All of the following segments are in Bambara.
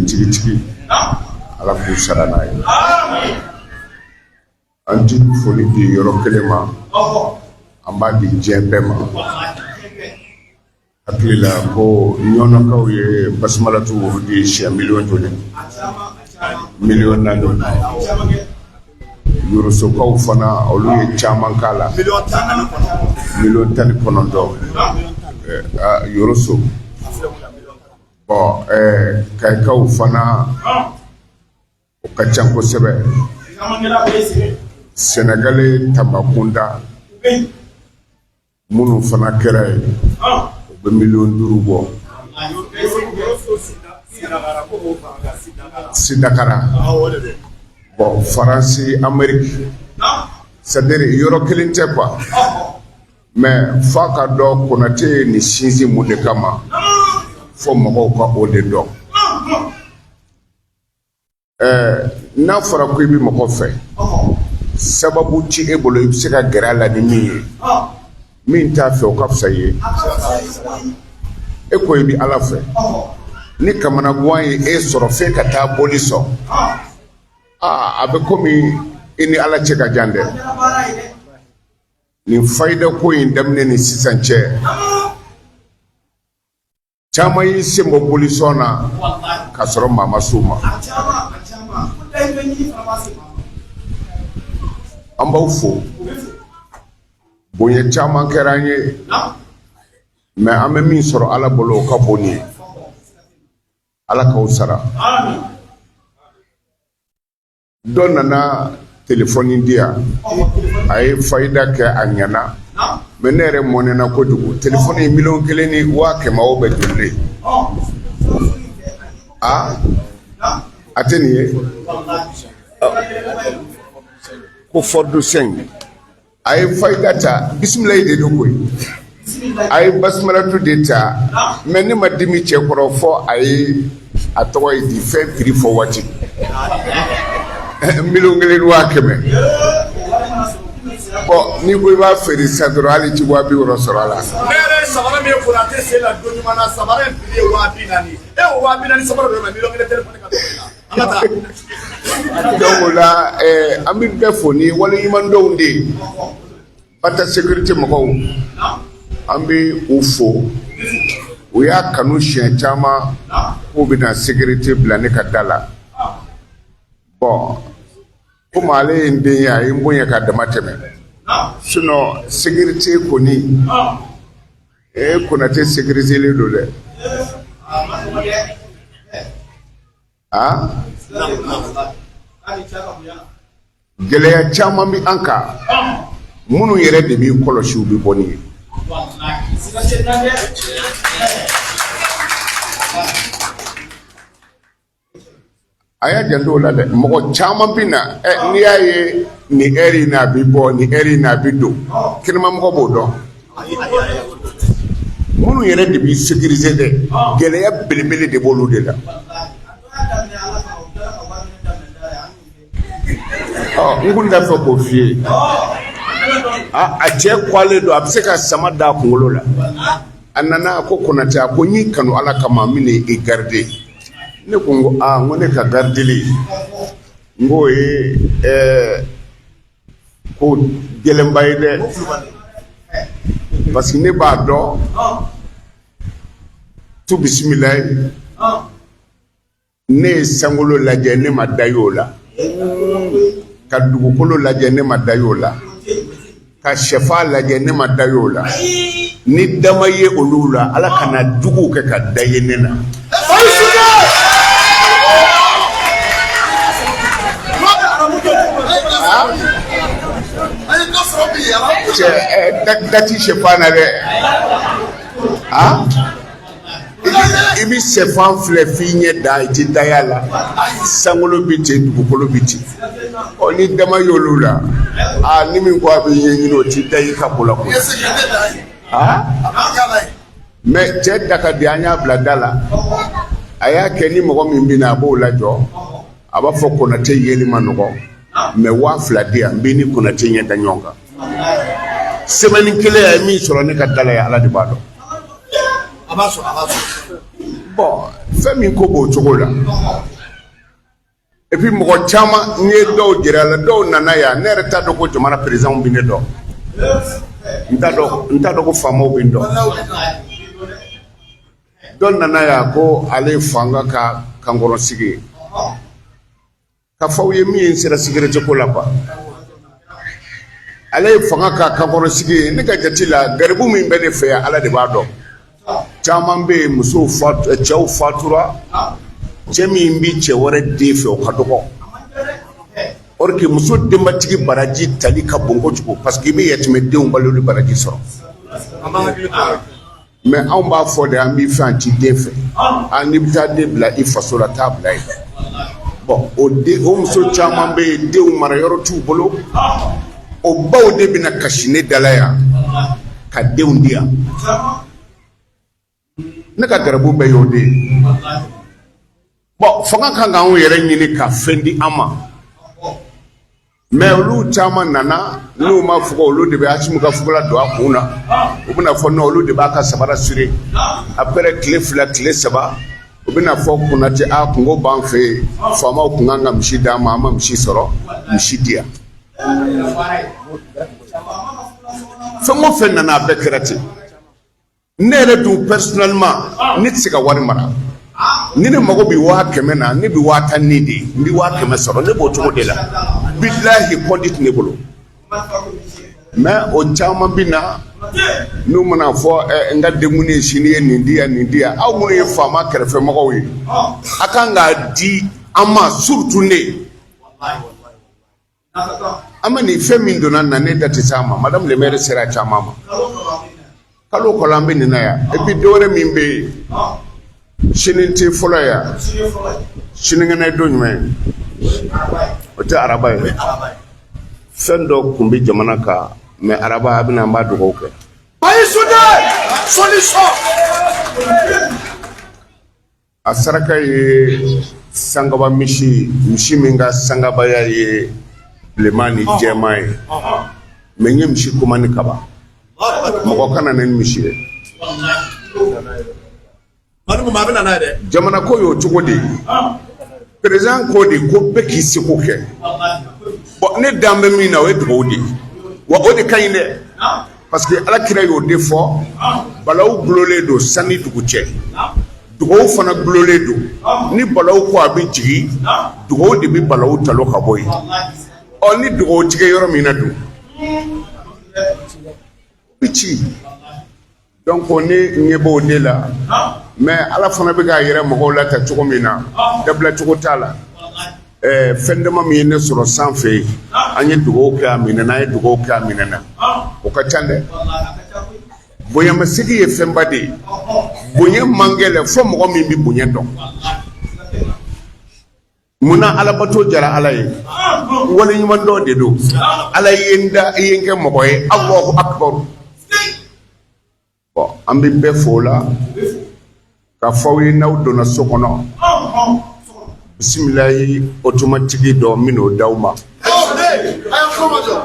dɛmɛ tigitigi, Ala k'u sara n'a ye. An ti foli di yɔrɔ kelen ma, an b'a di diɲɛ bɛɛ ma. Hakili la ko ɲɔnɔkaw ye basimalatu wurudi siɲɛ miliyɔn joli? Miliyɔn 4. Yorosokaw fana, olu ye caman k'a la, miliyɔn 19. Yoroso, bon, Kayikaw fana, o ka ca kosɛbɛ. Sɛnɛgali Tambacounda, minnu fana kɛra yen, o bɛ miliyɔn 5 bɔ. Sidakara, bon, Faransi, Ameriki, c'est-à-dire yɔrɔ kelen tɛ quoi. Mais f'a ka dɔn Konate ye nin sinsin mun de kama, fo mɔgɔw ka o de dɔn. N'a fɔra ko i bɛ mɔgɔ fɛ, sababu ti e bolo i bɛ se ka gɛrɛ a la ni min ye, min t'a fɛ, o ka fisa i ye. E ko i bɛ Ala fɛ, ni kamanagan ye e sɔrɔ f'e ka taa boli sɔn, aa, a bɛ komi i ni Ala cɛ ka jan dɛ. Nin fayida ko in daminɛ ni sisan cɛ, caman y'i sen bɔ bolisɔn na ka sɔrɔ maa ma s'u ma. An b'aw fo. Bonya caman kɛra an ye, mais an bɛ min sɔrɔ Ala bolo, o ka bon nin ye. Ala k'aw sara. Dɔ nana telefɔni di yan, a ye fayida kɛ, a ɲɛna, mais ne yɛrɛ mɔnɛna kojugu. Telefɔni 1,100,000, o bɛ joli de? A a tɛ nin ye ko Ford 5. A ye fayida ta, bisimilayi de don koyi, a ye basimalatu de ta. Mais ne ma dimi cɛ kɔrɔ fɔ a ye a tɔgɔ ye di fɛn prix fɔ waati, 1,100,000. Bon, n'i ko i b'a feere sisan dɔrɔn, hali ti 60,000 sɔrɔ a la. Ne yɛrɛ ye sabara min ye Konate sen la don ɲuman na, sabara in prix ye 40,000. E o 40,000 sabara dɔ ma 1,000,000 téléphone ka dɔgɔ i la. An ka taa. Donc o la, an bɛ bɛɛ fo ni waleɲumandɔnw de ye. Bata sécurité mɔgɔw, an bɛ u fo. U y'a kanu siɲɛ caman k'u bɛna sécurité bila ne ka da la. Bon, komi ale ye n den ye, a ye n bonya ka dama tɛmɛ. Sinon sécurité kɔni, ee, Konate sécurisé don dɛ. Aa, gɛlɛya caman bɛ an kan. Minnu yɛrɛ de b'i kɔlɔsi, u bɛ bɔ n'i ye. A y'a janto o la dɛ. Mɔgɔ caman bɛ na ɛ, n'i y'a ye nin heure in na a bɛ bɔ, nin heure in na a bɛ don, kɛnɛmamɔgɔ b'o dɔn. Minnu yɛrɛ de b'i sécuriser dɛ, gɛlɛya belebele de b'olu de la. Ɔ, n kun t'a fɛ k'o f'i ye. A cɛ kɔlen don, a bɛ se ka sama da a kunkolo la. A nana, a ko Konate, a ko n y'i kanu Ala kama, n bɛna i garder. Ne ko, n ko aa, n ko ne ka gardeli, n k'o ye ko gɛlɛnba ye dɛ, parce que ne b'a dɔn tu bisimilayi. Ne ye sankolo lajɛ, ne ma da y'o la, ka dugukolo lajɛ, ne ma da y'o la, ka sɛfan lajɛ, ne ma da y'o la. Ni dama ye olu la, Ala kana juguw kɛ ka da ye ne na. Cɛ, da ti sɛfan na dɛ. A i bɛ sɛfan filɛ f'i ɲɛ da, i ti da y'a la. Sankolo bɛ ten, dugukolo bɛ ten. Ɔ, ni dama y'olu la, aa, ni min ko a bɛ ɲɛɲini, o ti da i ka ko la koyi. Aa, mais cɛ da ka di, an y'a bila da la. A y'a kɛ ni mɔgɔ min bɛ na, a b'o lajɔ, a b'a fɔ Konate yeli ma nɔgɔ, mais 2000 di yan, n b'i ni Konate ɲɛ da ɲɔgɔn kan. Semaine kelen, a ye min sɔrɔ ne ka da la ye, Ala de b'a dɔn. A b'a sɔrɔ, a b'a sɔrɔ. Bon, fɛn min ko b'o cogo la, et puis mɔgɔ caman, n ye dɔw jira la, dɔw nana yan, ne yɛrɛ t'a dɔn ko jamana président bɛ ne dɔn, n t'a dɔn ko faamaw bɛ n dɔn. Dɔ nana yan ko ale ye fanga ka kankɔrɔsigi ye, ka fɔ aw ye min ye n sera sécurité ko la quoi. Ale ye fanga ka kankɔrɔsigi ye. Ne ka jate la, garibu min bɛ ne fɛ yan, Ala de b'a dɔn. Caman bɛ yen, musow fatu, cɛw fatura, cɛ min bi cɛ wɛrɛ den fɛ, o ka dɔgɔ. Or que muso denbatigi baraji tali ka bon kojugu, parce que i bɛ yatimɛdenw baloli baraji sɔrɔ. Mais anw b'a fɔ de, an b'i fɛ, an t'i den fɛ. A n'i bɛ taa den bila i faso la, taa bila yen. Bon, o den, o muso caman bɛ yen, denw mara yɔrɔ t'u bolo. O baw de bɛna kasi ne da la yan ka denw di yan. Ne ka garibu bɛɛ y'o de ye. Bon, fanga kan k'anw yɛrɛ ɲini ka fɛn di an ma, mais olu caman nana, n'u ma fɔ olu de bɛ Asimi ka fugula don a kun na, u bɛna fɔ non, olu de b'a ka sabara siri. Après tile 2, tile 3, u bɛna fɔ Konate a kungo b'an fɛ yen, faamaw kun kan ka misi d'an ma, an ma misi sɔrɔ, misi di yan. Fɛn o fɛn nana, a bɛɛ kɛra ten. Ne yɛrɛ dun, personnellement, ne tɛ se ka wari mara. Ni ne mago bɛ 100 000 na, ne bɛ 10 000 ni de ye, n bɛ 100 000 sɔrɔ, ne b'o cogo de la. Bilahi, compte tɛ ne bolo. Mais o caman bɛ na, n'u mana fɔ n ka denkuni ye sini ye nin di yan, nin di yan. Aw minnu ye faama kɛrɛfɛmɔgɔw ye, a kan k'a di an ma, surtout ne. An bɛ nin fɛn min donna na, ne da tɛ s'a ma. Madame le maire sera caman ma. Kalo o kalo an bɛ nin na yan. Et puis dɔwɛrɛ min bɛ yen, sini tɛ fɔlɔ yan, sinikɛnɛ ye don jumɛn ye? O tɛ araba ye. Fɛn dɔ tun bɛ jamana kan, mais araba a bɛna, an b'a dugawu kɛ. Solution. A saraka ye sangaba misi, misi min ka sangabaya ye bilenman ni jɛman ye. Mais n ye misi commandé kaban, mɔgɔ kana na ni misi ye. A bɛ na n'a ye dɛ. Jamana ko y'o cogo de ye. Président ko de ko bɛɛ k'i seko kɛ. Bon, ne dan bɛ min na, o ye dugawu de ye. Wa o de ka ɲi dɛ, parce que Ala kira y'o de fɔ. Balawu gulonlen don sanni dugu cɛ, dugawu fana gulonlen don. Ni balawu ko a bɛ jigin, dugawu de bɛ balawu talo ka bɔ yen. Ɔ, ni dugawu tigɛ yɔrɔ min na dun, bi ci. Donc ne ɲɛ b'o de la. Mais Ala fana bɛ k'a yɛrɛ mɔgɔw la ta cogo min na, dabila cogo t'a la. Fɛn dama min ye ne sɔrɔ san fɛ yen, an ye dugawu kɛ, a minɛna, an ye dugawu kɛ, a minɛna. O ka ca dɛ. Bonyamasegin ye fɛnba de ye. Bonya man gɛlɛn fo mɔgɔ min bɛ bonya dɔn. Munna alabato jara Ala ye? Waleɲuman dɔn de don. Ala ye n da, i ye n kɛ mɔgɔ ye, Alahu akibaru. Bon, an bɛ bɛɛ fo o la ka fɔ aw ye, n'aw donna so kɔnɔ, bisimilayi automatique dɔ n bɛn'o d'aw ma. A y'a kulo jɔ.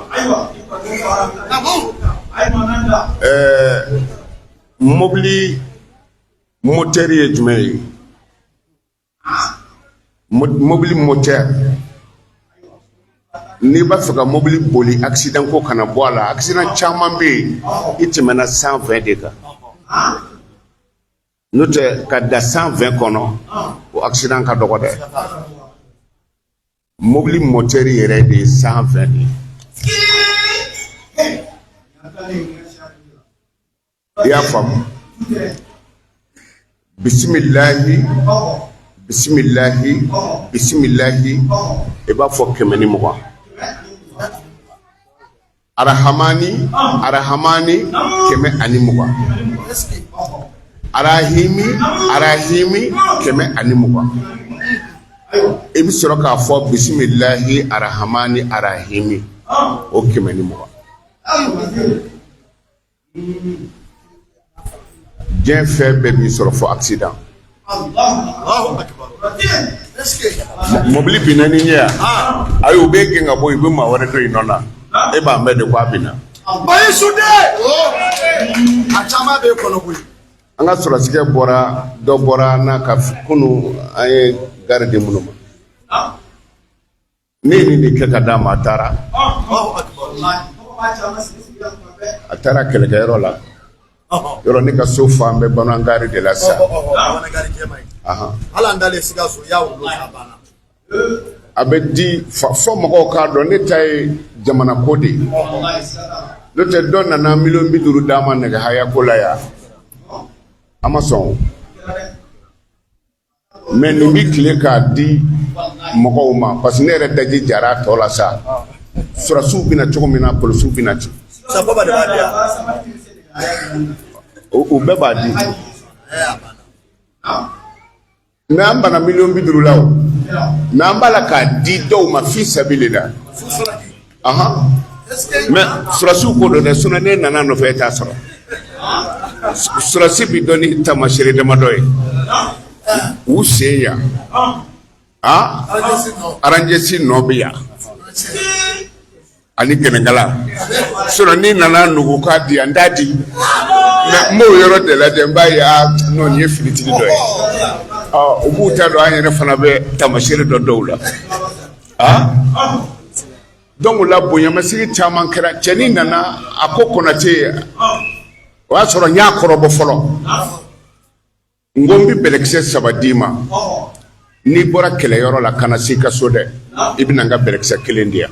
Mobili moteur ye jumɛn ye? Mobili moteur, n'i b'a fɛ ka mobili boli, accident ko kana bɔ a la. Accident caman bɛ yen, i tɛmɛna 120 de kan. N'o tɛ, ka da 120 kɔnɔ, o accident ka dɔgɔ dɛ. Mobili moteur yɛrɛ de ye 120 de ye. I y'a faamu? Bisimilahi, bisimilahi, bisimilahi, i b'a fɔ 120. Arahamani, arahamani, 120. Arahimi, arahimi, 120. I bɛ sɔrɔ k'a fɔ bisimilahi arahamani arahimi, o 120. Diɲɛ fɛn bɛɛ b'i sɔrɔ fo accident. Mobili binna ni ɲɛ yan, ayi, u bɛ gɛn ka bɔ yen, u bɛ maa wɛrɛ don i nɔ na, e b'a mɛn de ko a binna. Bayisu de. A caman bɛ kɔnɔ koyi. An ka sɔrɔdasikɛ bɔra, dɔ bɔra n'a ka kunun, an ye gari di minnu ma, ne ye nin de kɛ ka d'a ma. A taara, a taara kɛlɛkɛyɔrɔ la. Yɔrɔ ne ka so fan bɛɛ bamanan gari de la sisan. A bɛ di fo mɔgɔw k'a dɔn ne ta ye jamana ko de ye. N'o tɛ, dɔ nana miliyɔn 50 d'a ma nɛgɛ haya ko la yan, a ma sɔn. Mais nin bɛ tile k'a di mɔgɔw ma, parce que ne yɛrɛ daji jara a tɔ la sa. Sɔrɔdasiw bɛna cogo min na, polisiw bɛna ten, u bɛɛ b'a di. Mais an banna miliyɔn 50 la o, mais an b'a la k'a di dɔw ma fi sabili la. Ahan, mais sɔrɔdasiw ko don dɛ, sinon ne nana nɔfɛ, e t'a sɔrɔ. Sɔrɔdasi bi dɔn ni taamasere damadɔ ye: u sen yan, a aranjɛsi nɔ bɛ yan ani gɛnɛkala. Sinon n'i nana nugu k'a di yan, n t'a di. Mais n b'o yɔrɔ de lajɛ, n b'a ye, aa non, nin ye finitigi dɔ ye. Ɔ, u b'u ta dɔn. An yɛrɛ fana bɛ taamasere dɔ dɔw la. Ah, donc la bonyamasigi caman kɛra. Cɛnin nana, a ko Konate, o y'a sɔrɔ n y'a kɔrɔbɔ fɔlɔ. N ko n bɛ bɛlɛkisɛ saba d'i ma, n'i bɔra kɛlɛyɔrɔ la, kana se i ka so dɛ, i bɛna n ka bɛlɛkisɛ kelen di yan.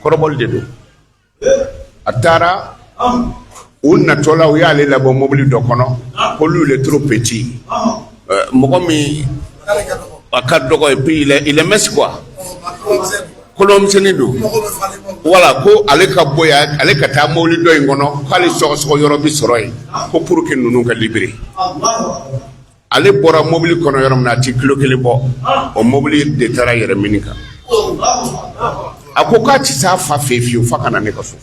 Kɔrɔbɔli de don. A taara, u natɔla, u y'ale labɔ mobili dɔ kɔnɔ ko lui, il est trop petit, mɔgɔ min a ka dɔgɔ, et puis il est mince quoi, kolomisɛnnin don. Wala ko ale ka bɔ yan, ale ka taa mobili dɔ in kɔnɔ, k'ale sɔgɔsɔgɔ yɔrɔ bɛ sɔrɔ yen, ko pour que ninnu ka libérer. Ale bɔra mobili kɔnɔ yɔrɔ min na, a ti kilo kelen bɔ, o mobili de taara yɛrɛ mini kan. A ko k'a ti s'a fa fɛ fiyewu f'a ka na ne ka so.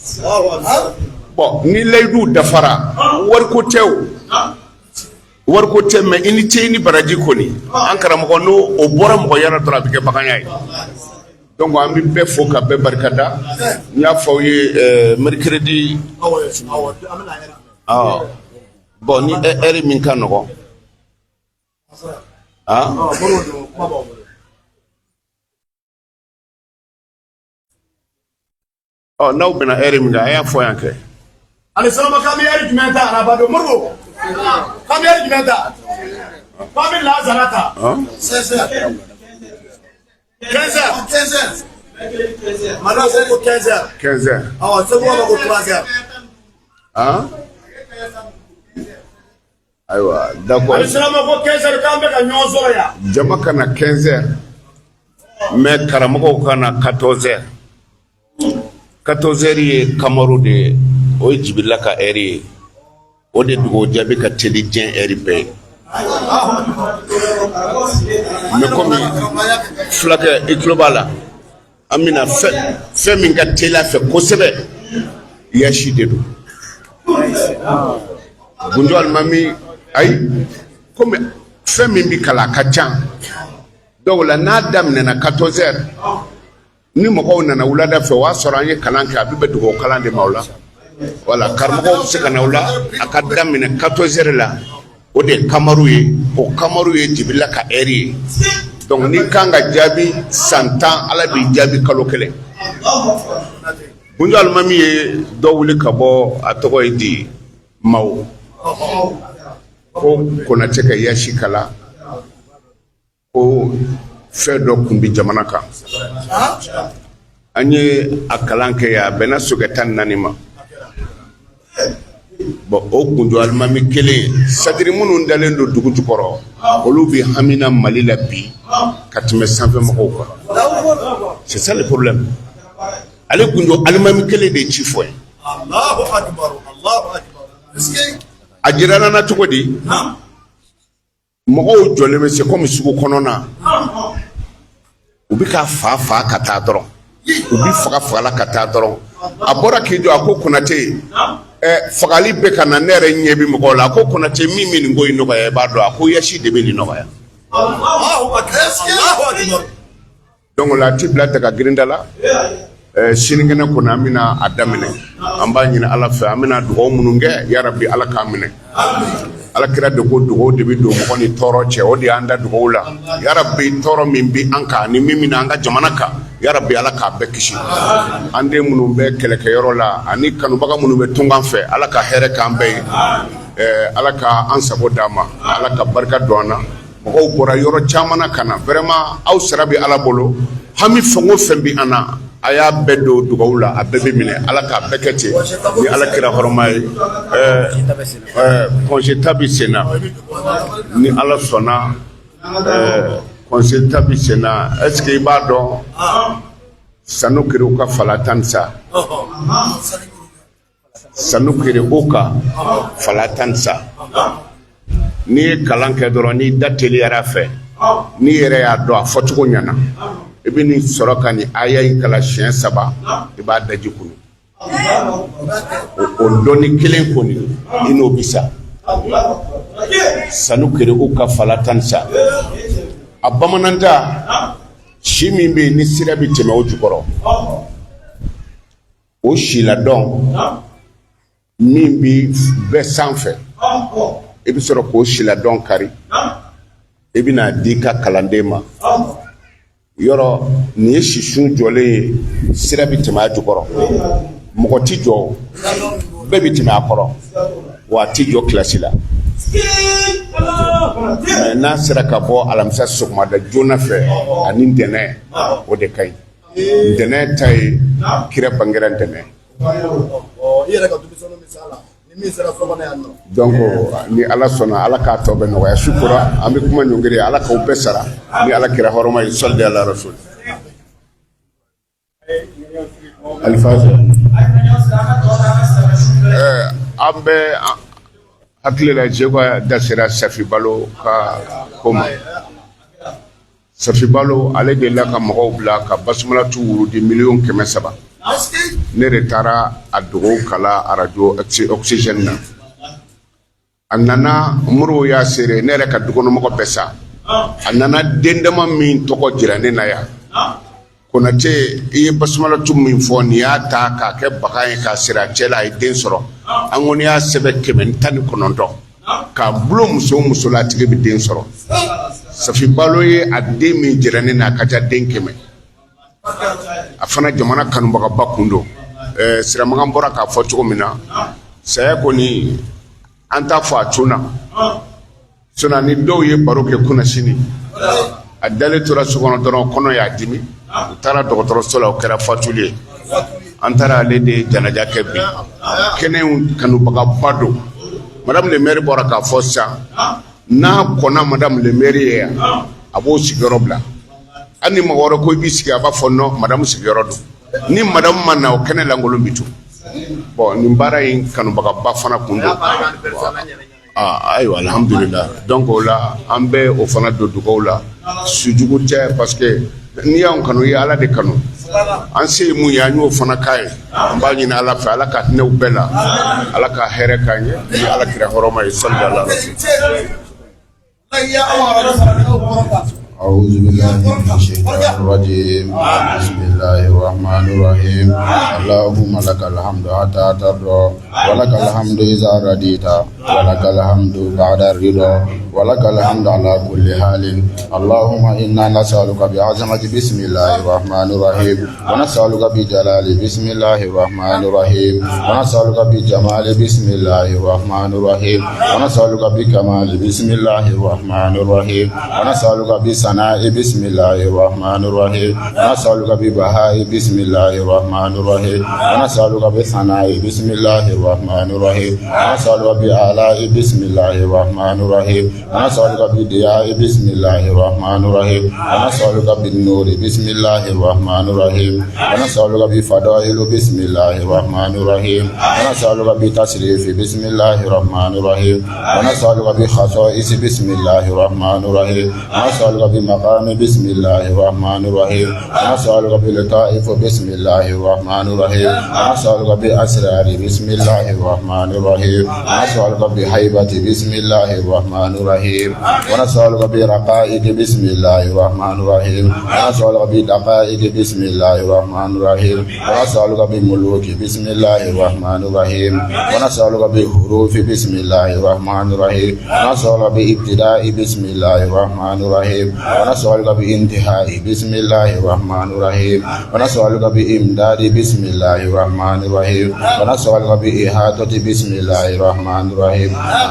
Bon, ni layidu dafara, wariko tɛ o, wariko tɛ, mais i ni ce, i ni baraji kɔni. An karamɔgɔ, n'o o bɔra mɔgɔ yɛrɛ dɔrɔn, a bɛ kɛ baganya ye. Donc an bɛ bɛɛ fo ka bɛɛ barikada. N y'a fɔ aw ye mercredi. Bon, ni heure min ka nɔgɔn, ah. Ɔ, n'aw bɛnna heure min kan, a y'a fɔ yan kɛ. Ali Salama, k'an bɛ heure jumɛn ta araba don? Moribo, k'an bɛ heure jumɛn ta? K'an bɛ lazara ta? 16 heures, 15 heures, 15 heures. Madame ko 15 heures. 15 heures. Awɔ, Segu ko 3 heures. Ah, ayiwa, d'accord. Ali Salama ko 15 heures, k'an bɛ ka ɲɔgɔn sɔrɔ yan. Jama ka na 15 heures, mais karamɔgɔw ka na 14 heures. 14 heures ye kamaru de ye, o ye Jibirila ka heure ye. O de dugawu jaabi ka teli diɲɛ heure bɛɛ ye. Mais komi fulakɛ, i tulo b'a la, an bɛna fɛn fɛn min ka teli a fɛ kosɛbɛ, yasi de don. Gunjo alimami, ayi, komi fɛn min bɛ kalan a ka ca dɔw la, n'a daminɛna 14 heures, ni mɔgɔw nana wulada fɛ, o y'a sɔrɔ an ye kalan kɛ, a bɛ bɛn dugawu kalan de ma o la. Wala karamɔgɔw bɛ se ka na o la, a ka daminɛ 14 heures la. O de ye kamaru ye, o kamaru ye Jibirila ka heure ye. Donc n'i kan ka jaabi san 10, Ala b'i jaabi kalo kelen. Gunjo alimami ye dɔ wuli ka bɔ, a tɔgɔ ye di, Mawo, ko Konatɛ ka yasi kala, ko fɛn dɔ tun bɛ jamana kan. An ye a kalan kɛ yan, a bɛnna sokɛ 14 ma. Bon, o Gunjo alimami kelen, c'est-à-dire minnu dalen don dugu jukɔrɔ, olu bɛ hamina Mali la bi ka tɛmɛ sanfɛ mɔgɔw kan. C'est ça le problème. Ale Gunjo alimami kelen de ye ci fɔ ye. A jirala na cogo di? Mɔgɔw jɔlen bɛ se komi sugu kɔnɔna, u bɛ ka fa fa ka taa dɔrɔn, u bɛ faga fagala ka taa dɔrɔn. A bɔra k'i jɔ, a ko Konate, ɛ, fagali bɛ ka na, ne yɛrɛ ɲɛ bɛ mɔgɔw la. A ko Konate, min bɛ nin ko in nɔgɔya, i b'a dɔn? A ko yasi de bɛ nin nɔgɔya. Donc la a ti bila daga girinda la. Sinikɛnɛ kɔni an bɛna a daminɛ, an b'a ɲini Ala fɛ, an bɛna dugawu minnu kɛ, yarabi Ala k'a minɛ. Ala kira de ko dugawu de bɛ don mɔgɔ ni tɔɔrɔ cɛ, o de y'an da dugawu la. Yarabi, tɔɔrɔ min bɛ an kan ni min bɛna an ka jamana kan, yarabi Ala k'a bɛɛ kisi. An den minnu bɛ kɛlɛkɛyɔrɔ la ani kanubaga minnu bɛ tunkan fɛ, Ala ka hɛrɛ k'an bɛɛ ye. Ala ka an sago d'an ma, Ala ka barika don an na. Mɔgɔw bɔra yɔrɔ caman na ka na, vraiment aw sara bɛ Ala bolo. Hami fɛn o fɛn bɛ an na, a y'a bɛɛ don dugawu la, a bɛɛ bɛ minɛ. Ala k'a bɛɛ kɛ ten ni Ala kira hɔrɔma ye. Congé ta bɛ sen na ni Ala sɔnna. Congé ta bɛ sen na. Est ce que i b'a dɔn sanu kiri ka fala tan sa, sanu kiri o ka fala tan sa? N'i ye kalan kɛ dɔrɔn, n'i da teliyara fɛ, n'i yɛrɛ y'a dɔn a fɔcogo ɲɛna, i bɛ nin sɔrɔ ka nin aya in kalan siɲɛ saba, i b'a daji kunu. O dɔnni kelen kɔni, i n'o bi sa. Sanu kiri u ka fala tan sa. A bamananta si min bɛ yen ni sira bɛ tɛmɛ o jukɔrɔ, o siladɔn min bɛ bɛɛ sanfɛ, i bɛ sɔrɔ k'o siladɔn kari, i bɛna di i ka kalanden ma. Yɔrɔ nin ye sisun jɔlen ye, sira bɛ tɛmɛ a jukɔrɔ, mɔgɔ ti jɔ, bɛɛ bɛ tɛmɛ a kɔrɔ, wa a ti jɔ kilasi la. Mais n'a sera ka bɔ alamisa sɔgɔmada joona fɛ ani ntɛnɛn, o de ka ɲi. Ntɛnɛn ta ye kira bangera ntɛnɛn. Donc ni Ala sɔnna, Ala k'a tɔ bɛ nɔgɔya. Su kora, an bɛ kuma ɲɔngiri. Ala k'aw bɛɛ sara ni Ala kira hɔrɔma ye. Sɔli ala rasul. Alifa, an bɛ hakili la Zeguwa da sera Safi Balo ka ko ma. Safi Balo, ale delila ka mɔgɔw bila ka basumalatu wurudi 300 miliyɔn. Ne de taara a dugawu kala arajo Oxygène na. A nana, Moribo y'a seere, ne yɛrɛ ka dukɔnɔmɔgɔ bɛɛ sa. A nana den dama min tɔgɔ jira ne na yan, Konate, i ye basumalatu min fɔ nin y'a ta k'a kɛ bagan ye k'a siri a cɛ la, a ye den sɔrɔ. An kɔni y'a sɛbɛn 119 k'a bulo muso o muso la, a tigi bɛ den sɔrɔ. Safi Balo ye a den min jira ne na, a ka ca den 100. A fana jamana kanubagaba kun don. Siramakan bɔra k'a fɔ cogo min na, saya kɔni, an t'a fɔ a cunna. Sinon ni dɔw ye baro kɛ kunasini, a dalen tora so kɔnɔ dɔrɔn, kɔnɔ y'a dimi, u taara dɔgɔtɔrɔso la, o kɛra fatuli ye. An taara ale de janaja kɛ bi. Kɛnɛ kanubagaba don. Madame le maire bɔra k'a fɔ sisan, n'a kɔnna madame le maire ye yan, a b'o sigiyɔrɔ bila. Hali ni mɔgɔ wɛrɛ ko i b'i sigi, a b'a fɔ non, madame sigiyɔrɔ don. Ni madame ma na, o kɛnɛ lankolon bi to. Bon, nin baara in kanubagaba fana kun don. Ayiwa, alhamdulillah. Donc o la, an bɛ o fana don dugaw la. Sujugu tɛ, parce que n'i y'anw kanu, i ye Ala de kanu. An se ye mun ye, an y'o fana k'a ye. An b'a ɲini Ala fɛ, Ala ka hinɛw bɛɛ la, Ala ka hɛrɛ k'an ye ni Ala kira hɔrɔma ye. Sali ala. أعوذ بالله من الشيطان الرجيم. بسم الله الرحمن الرحيم. اللهم لك الحمد حتى ترضى، ولك الحمد إذا رضيت، ولك الحمد بعد الرضا، ولك الحمد على كل حال. اللهم إنا نسألك بعظمة بسم الله الرحمن الرحيم، ونسألك بجلال بسم الله الرحمن الرحيم، ونسألك بجمال بسم الله الرحمن الرحيم، ونسألك بكمال بسم الله الرحمن الرحيم، ونسألك بثناء بسم الله الرحمن الرحيم، ونسألك ببهاء بسم الله الرحمن الرحيم، ونسألك بثناء بسم الله الرحمن الرحيم، ونسألك بآلاء بسم الله الرحمن الرحيم، ونسألك بدياء بسم الله الرحمن الرحيم، ونسألك بالنور بسم الله الرحمن الرحيم، ونسألك بفضائل بسم الله الرحمن الرحيم، ونسألك بتشريف بسم الله الرحمن الرحيم، ونسألك بخصائص بسم الله الرحمن الرحيم، ونسألك بمقام بسم الله الرحمن الرحيم، ونسألك بلطائف بسم الله الرحمن الرحيم، ونسألك بأسرار بسم الله الرحمن الرحيم، ونسألك ونسألك بهيبة بسم الله الرحمن الرحيم، ونسألك برقائق بسم الله الرحمن الرحيم، ونسألك بدقائق بسم الله الرحمن الرحيم، ونسألك بملوك بسم الله الرحمن الرحيم، ونسألك بحروف بسم الله الرحمن الرحيم، ونسألك بابتداء بسم الله الرحمن الرحيم، ونسألك بانتهاء بسم الله الرحمن الرحيم، ونسألك بإمداد بسم الله الرحمن الرحيم، ونسألك بإحاطة بسم الله الرحمن الرحيم،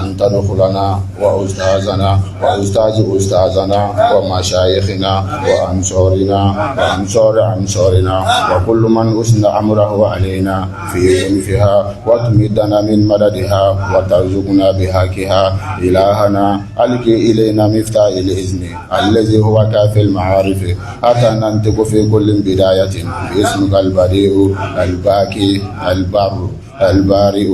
أن تدخلنا وأستاذنا وأستاذ أستاذنا ومشايخنا وأنصارنا وأنصار أنصارنا وكل من أسند أمره علينا في أنفها، وتمدنا من مددها وترزقنا بحقها. إلهنا، ألقي إلينا مفتاح الإذن الذي هو كافي المعارف حتى ننطق في كل بداية باسمك البديع الباقي البر البارئ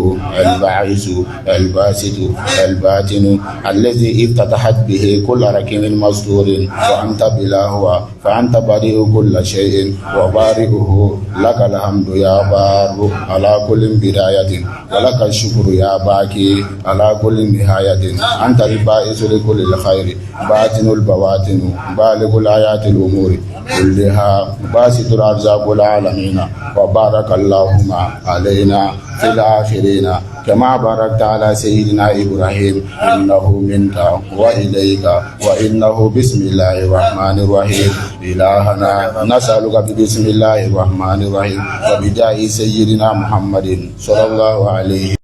الباعث الباسط الباطن الذي افتتحت به كل ركن مسطور، وأنت بلا هو، فأنت بديع كل شيء وبارئه. لك الحمد يا بار على كل بداية، ولك الشكر يا باقي على كل نهاية. أنت الباعث لكل الخير، باطن البواطن، بالغ الآيات الأمور كلها، باسط الأرزاق العالمين. وبارك اللهم علينا في الآخرين كما باركت على سيدنا إبراهيم، إنه منك وإليك وإنه بسم الله الرحمن الرحيم. إلهنا، نسألك ببسم الله الرحمن الرحيم وبجاه سيدنا محمد صلى الله عليه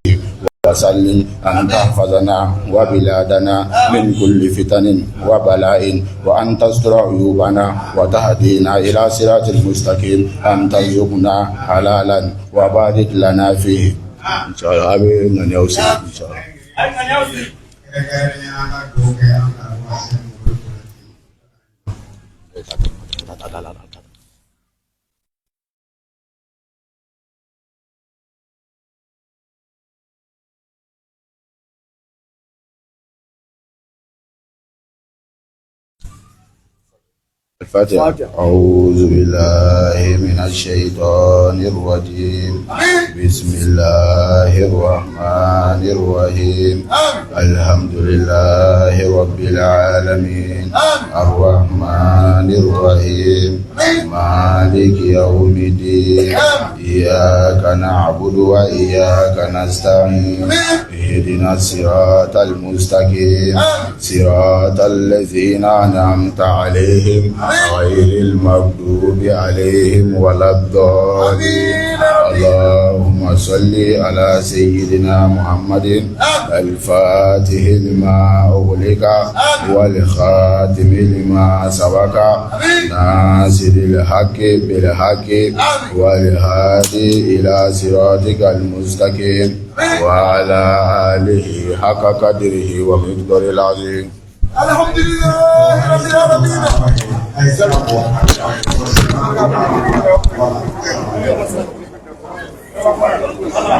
وسلم أن تحفظنا وبلادنا من كل فتن وبلاء، وأن تستر عيوبنا وتهدينا إلى صراط المستقيم، أن ترزقنا حلالا وبارك لنا فيه. إن شاء الله أبي إن شاء الله. Kɛrɛnkɛrɛnnenya an ka dugawu kɛ an karamɔgɔ Sɛki Umaru Konate. الفاتحة. أعوذ بالله من الشيطان الرجيم. بسم الله الرحمن الرحيم. الحمد لله رب العالمين، الرحمن الرحيم، مالك يوم الدين. إياك نعبد وإياك نستعين. اهدنا الصراط المستقيم، صراط الذين أنعمت عليهم، غير المغضوب عليهم ولا الضالين. اللهم صل على سيدنا محمد الفاتح لما أغلق، والخاتم لما سبق، ناصر الحق بالحق، والهادي إلى صراطك المستقيم، وعلى آله حق قدره ومقداره العظيم. الحمد لله رب العالمين. A ye sira bɔ. Voilà.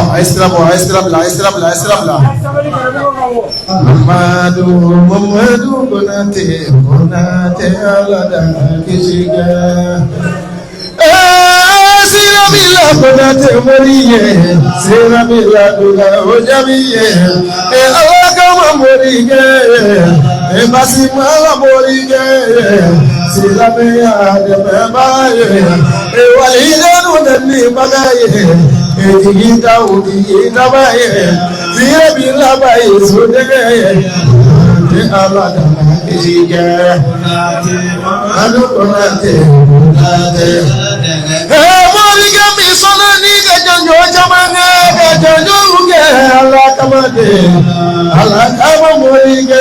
A ye sira bɔ, a ye sira bila, a ye sira bila, a ye sira bila. Mamadu, Mamadu Konate, Konate, Ala da kisi kɛ. Sira bila Konate mori ye, sira bila duga o jaabi ye. Ala kama mori kɛ, basi ma la mori kɛ. Silamɛya dɛmɛbaa ye, walidenu dɛmɛbaga ye, jigi taw jigi taba ye, sira bila ba ye sotɛgɛ ye. Ala dama kisi kɛ. Adu Konate, Konate. Morikɛ min sɔnna ni ka jɔnjɔ caman kɛ, ka jɔnjɔw kɛ Ala kama de, Ala kama morikɛ.